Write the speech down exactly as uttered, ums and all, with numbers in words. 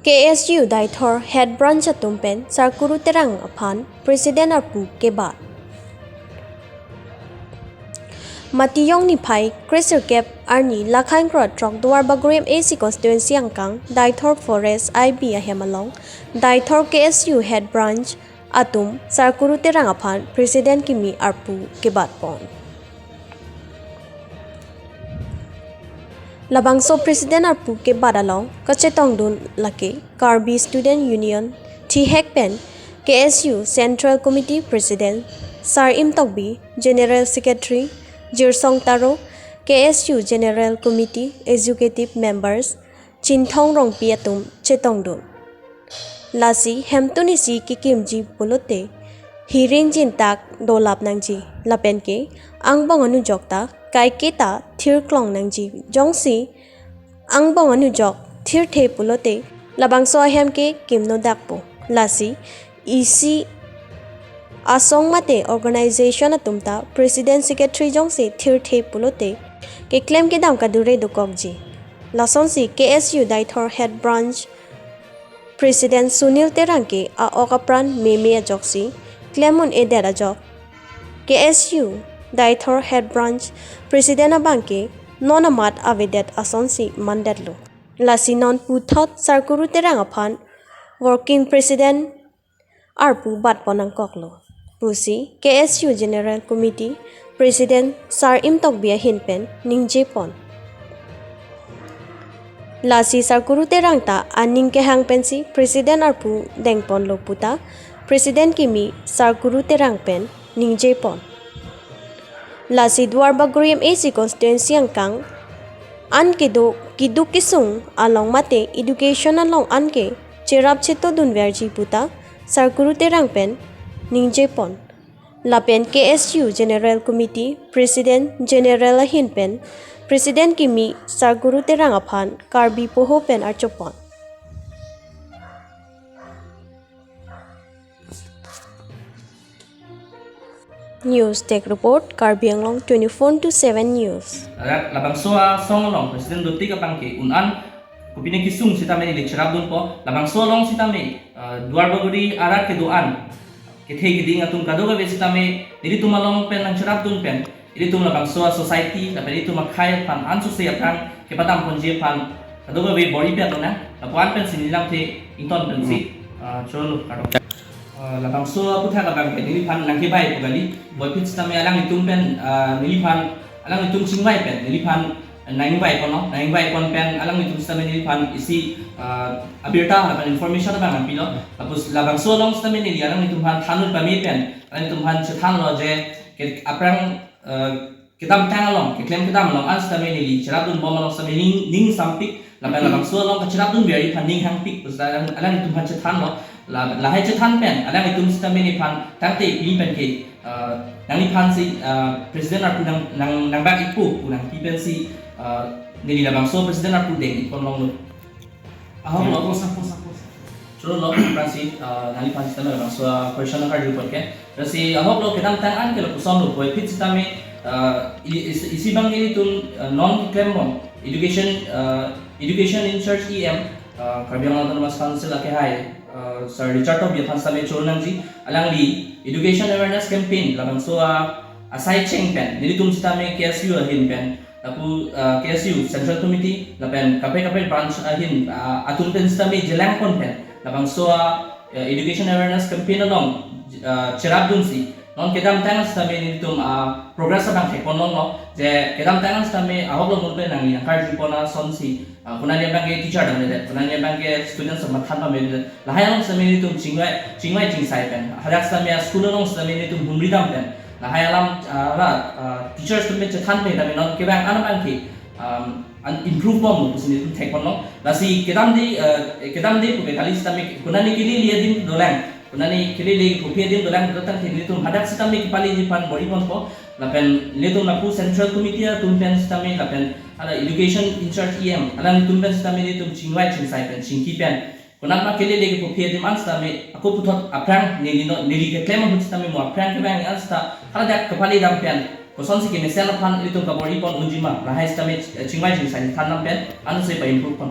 K S U Deithor Head Branch atum pen Sarkuru Terang aphan President arpu kebat. Matiyong niphai kresirkep arni lakhang kro throk Duar Bagori M A C constituency angkang Deithor Forest I B ahem along Deithor K S U Head Branch atum Sarkuru Terang aphan President kimi arpu kebat pon. Labangso President arpu kebat along kachetongdun lake Karbi Student Union thihek pen K S U Central Committee President Sar Im Tokbi, General Secretary Jirsong Taro, K S U General Committee Executive Members Chinthong Rongpi atum chetongdun. Lasi hemtun isi kekimji pulote hiring jintak dolap nangji lapen ke angbong anujok ta kaike ta thirklong nangji, jongsi angbong anujok thirthe pulote labangso ahem ke kimno dakpo. Lasi isi asong mate organization atum ta President Secretary jongsi thirthe pulote keklem kedam kadure dokokji. Lasonsi K S U Deithor Head Branch President Sunil Terang ke a-ok apran meme ajoksi klem un-edet ajok K S U Deithor Head Branch President abang ke non amat avedet asonsi mandetlo. Lasi non puthot Sarkuru Terang aphan Working President arpu bat pon nangkoklo pusi K S U General Committee President Sar Im Tokbi ahin pen ningje pon. Lasi Sarkuru Terang ta aning kehang pensi President arpu dengponlo puta President kimi Sarkuru Terang pen ningje pon. Lasi Duar Bagori M A C constituency angkang an kedo keduk kesung along mate education along an ke cherap chetodun verji puta Sarkuru Terang pen ningje pon. Lapen K S U General Committee President General ahin pen President kimi Sarkuru Terang aphan Karbi poho pen archopon. News Desk Report, Karbi Anglong twenty-four into seven News. Arat labangso asong along President dotik abang ke un-an kopine kesung sitame neli cherapdunpo, labangso along sitame, eh, Duar Bagori arat kedo-an kethe keding atum kadokave sitame nelitum along pen nangcherapdun pen ilitum labangso a-society lapen ilitum akhei aphan ansose aphan kepadam ponji aphan kadokave bor-i pi atum na lapu-an pensi neli lamthe ington pensi, ah, cholo kardom. Ah, labangso aputhak abang ke neliphan nangkevai pu kali, puvoiphit sitame alanglitum pen, ah, neliphan alanglitum chingvai pen neliphan nangvai ponlo, nangvai pon pen alanglitum sitame neliphan isi, ah, abirta lapen information abang nangpilo. Lapu labangso along sitame neli alanglitum aphan than-un pame pen alanglitum aphan chethanlo je ke aphrang, eh, kedamtang along, keklem kedam along an sitame neli cherapdunbom along sitame ning, ning sampik, lapen labangso along kacherapdun beri aphan ning hangpik, pusi alang, alanglitum aphan chethanlo, la, lahai chethan pen alanglitum sitame neliphan tangte pini pen ke, eh, nangliphan si, eh, President arpu nang, nang, nangbak-ikpo pu nangpi pensi, eh, neli labangso President arpu deng-ik pon longlo. Ahok lo. Kosa, kosa, kosa. Cholo lo, aphrangsi, ah, nangliphan sitame labangso question nangkarju apot ke. Lasi ahok lo kedamtang an ke lapuson lo puvoiphit sitame, ah, i-, is-, isi abang ilitum, ah, non keklembom. Education, ah, Education in Charge E M, ah, Karbi Anglong Autonomous Council akehai, ah, Sir Richard Tokbi aphan sitame choro nangji, alangli Education Awareness Campaign labangso a, asai cheng pen, nelitum sitame K S U ahin pen, lapu, ah, K S U Central Committee, lapen kaprek kaprek branch ahin, ah, atum pen sitame jelang pon pen labangso a, eh, Education Awareness Campaign along, ah, cherapdunsi non kedamtang sitame nelitum, ah, progress abang thekpon longlo, je kedamtang sitame ahok lo mun pen nangli nangkarju pon asonsi, ah, konani abang ke teacher damledet, konani abang ke students mathan pamedet, lahai along sitame nelitum chingvai, chingvai chingsai pen, hadak sitame a-school along sitame nelitum humri dam pen, lahai alam, ah, la, ah, teachers atum pen chethan pen tame non kevang an abang ke, um, an improve bom pusi nelitum thekpon long. Lasi kedamde, eh, kedamde pupe kali sitame konani kelele adim dolang, konani kelele pupe adim dolang, tangte nelitum hadak sitame kepaleji aphan bor-i ponpo. Lapen nelitum lapu Central Committee atum pen sitame lapen hala Education in Charge E M alanglitum pen sitame nelitum chingvai chingsai pen chingki pen konat ma kelele kepupi adim an sitame ako puthot aphrang neli no, neli keklem ahut sitame mo aphrang kevang an sita haladak kepale dam pen kosonsi kemesen aphan ilitum kabor-i pon unji ma, lahai sitame, eh, chingvai chingsai than dam pen ansi pa-improve pon.